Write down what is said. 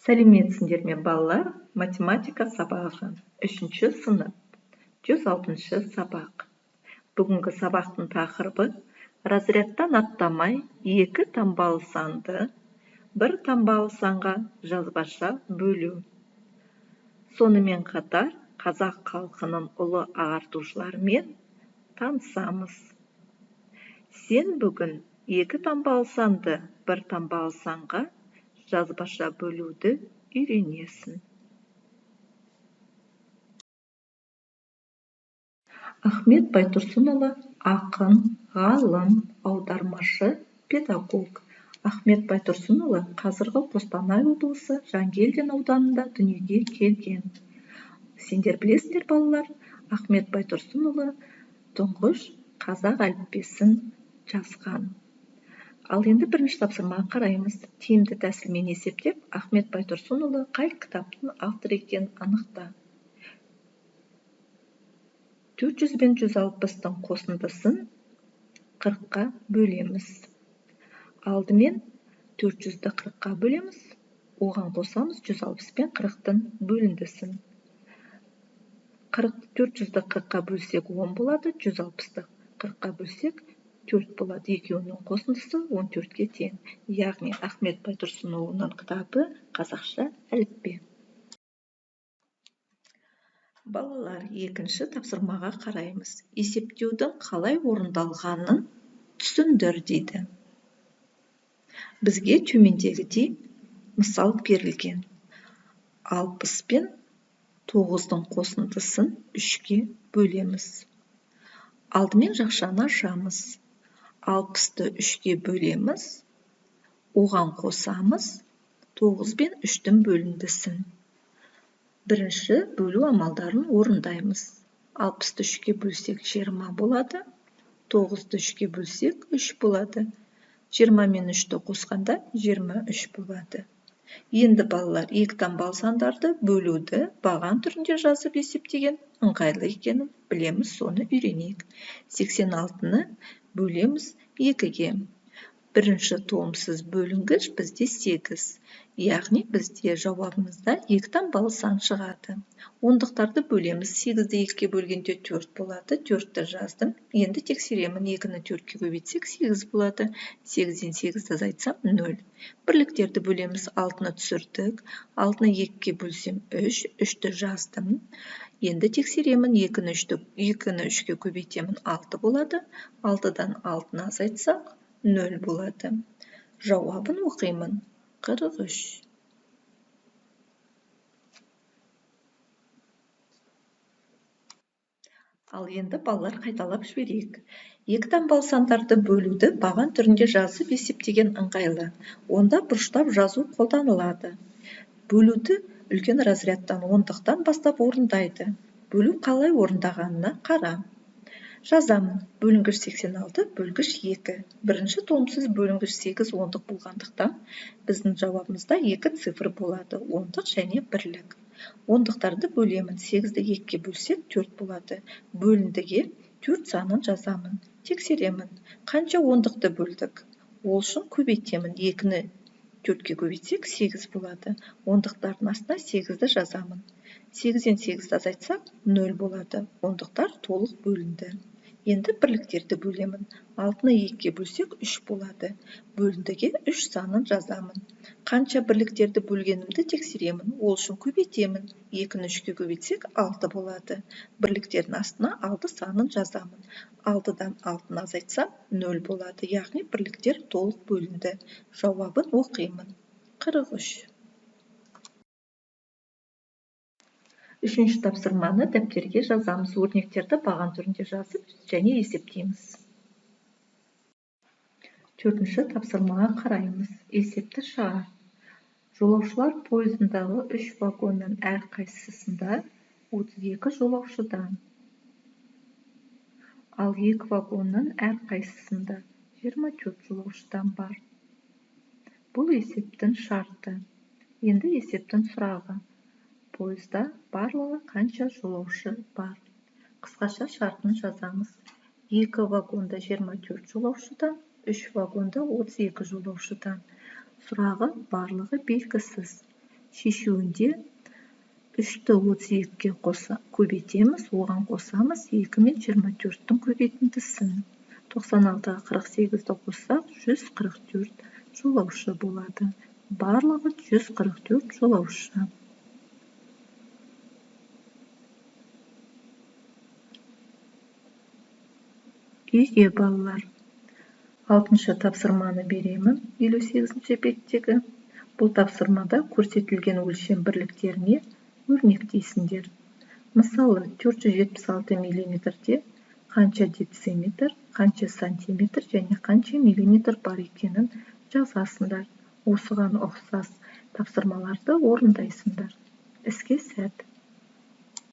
Сәлеметсіңдер ме, балалар! Математика сабағы, 3 сынып, 106 сабақ. Бүгінгі сабақтың тақырыбы: разрядтан аттамай екі таңбалы санды бір таңбалы санға жазбаша бөлу. Сонымен қатар қазақ халқының ұлы ағартушыларымен танысамыз. Сен бүгін екі таңбалы санды бір таңбалы санға жазбаша бөлуді үйренесің. Ахмет Байтұрсынұлы ақын, ғалым, аудармашы, педагог. Ахмет Байтұрсынұлы қазіргі Қостанай облысы Жангелдин ауданында дүниеге келген. Сендер білесіңдер, балалар, Ахмет Байтұрсынұлы тұңғыш қазақ әліппесін жазған. Ал енді бірінші тапсырмаға қараймыз. Тиімді тәсілмен есептеп, Ахмет Байтұрсынұлы қай кітаптың авторы екенін анықта. 400 бен 160-тың қосындысын 40-қа бөлеміз. Алдымен 400-ді 40-қа бөлеміз, оған қосамыз 160 пен 40-тың бөліндісін. 400-ді 40-қа бөлсек 10 болады, 160-ты 40-қа бөлсек 4 болады. Екеуінің қосындысы 14-ке тең. Яғни Ахмет Байтұрсынұлының кітабы қазақша әліппе. Балалар, екінші тапсырмаға қараймыз. Есептеудің қалай орындалғанын түсіндір дейді. Бізге төмендегідей мысал берілген. 60 пен 9-дың қосындысын 3-ке бөлеміз. Алдымен жақшаны ашамыз. 60-ты 3-ке бөлеміз, оған қосамыз 9 пен 3-тің бөліндісін. Бірінші бөлу амалдарын орындаймыз. 60-ты 3-ке бөлсек 20 болады, 9-ды 3-ке бөлсек 3 болады. 20 мен 3-ті қосқанда 23 болады. Енді балалар, екі таңбалы сандарды бөлуді баған түрінде жазып есептеген ыңғайлы екенін білеміз, соны үйренейік. 86-ны бөлеміз 2-ге. Бірінші толымсыз бөлінгіш бізде 8. Яғни бізде жауабымызда екі таңбалы сан шығады. Ондықтарды бөлеміз. 8-ді 2-ге бөлгенде 4 болады. 4-ті жаздым. Енді тексеремін. 2-ні 4-ке көбейтсек 8 болады. 8-ден 8-ді азайтсам 0. Бірліктерді бөлеміз. 6-ны түсірдік. 6-ны 2-ге бөлсем 3. 3-ті жаздым. Енді тексеремін. 2-ні 3-ке көбейтемін 6 болады. 6-дан 6-ны азайтсақ 0 болады. Жауабын оқимын. 43. Ал енді балалар, қайталап жіберейік. Екі таңбалы сандарды бөлуді баған түрінде жазып есептеген ыңғайлы. Онда бұрыштап жазу қолданылады. Бөлуді үлкен разрядтан ондықтан бастап орындайды. Бөлу қалай орындағанына қара. Жазамын. Бөлінгіш 86, бөлгіш 2. Бірінші толымсыз бөлінгіш 8 ондық болғандықтан біздің жауабымызда 2 цифр болады. Ондық және бірлік. Ондықтарды бөлемін. 8-ді 2-ге бөлсек 4 болады. Бөліндіге 4 санын жазамын. Тексеремін. Қанша ондықты бөлдік? Ол үшін көбейтемін. 2-ні 4-ке көбейтсек 8 болады. Ондықтардың астына 8-ді жазамын. 8-ден 8-ді азайтсақ 0 болады. Ондықтар толық бөлінді. Енді бірліктерді бөлемін. 6-ны 2-ге бөлсек 3 болады. Бөліндіге 3 санын жазамын. Қанша бірліктерді бөлгенімді тексеремін. Ол үшін көбейтемін. 2-ні 3-ке көбейтсек 6 болады. Бірліктердің астына 6 санын жазамын. 6-дан 6-ны азайтсам 0 болады. Яғни бірліктер толық бөлінді. Жауабын оқимын. 43. Үшінші тапсырманы дәптерге жазамыз. Өрнектерді баған түрінде жазып және есептейміз. Төртінші тапсырмаға қараймыз. Есепті шығар. Жолаушылар пойызындағы 3 вагонның әрқайсысында 32 жолаушыдан, ал 2 вагонның әрқайсысында 24 жолаушыдан бар. Бұл есептің шарты. Енді есептің сұрағы. Пойызда барлығы қанша жолаушы бар? Қысқаша шартын жазамыз. 2 вагонда 24 жолаушыдан, 3 вагонда 32 жолаушыдан. Сұрағы барлығы белгісіз. Шешуінде 3-ті 32-ге қоса көбейтеміз, оған қосамыз 2 мен 24-тің көбейтіндісін. 96-ға 48-ді қоссақ, 144 жолаушы болады. Барлығы 144 жолаушы. Үйге балалар. 6-шы тапсырманы беремін, 58-ші беттегі. Бұл тапсырмада көрсетілген өлшем бірліктеріне өрнектейсіңдер. Мысалы, 476 миллиметрде қанша дециметр, қанша сантиметр және қанша миллиметр бар екенін жазасыңдар. Осыған ұқсас тапсырмаларды орындайсыңдар. Іске сәт!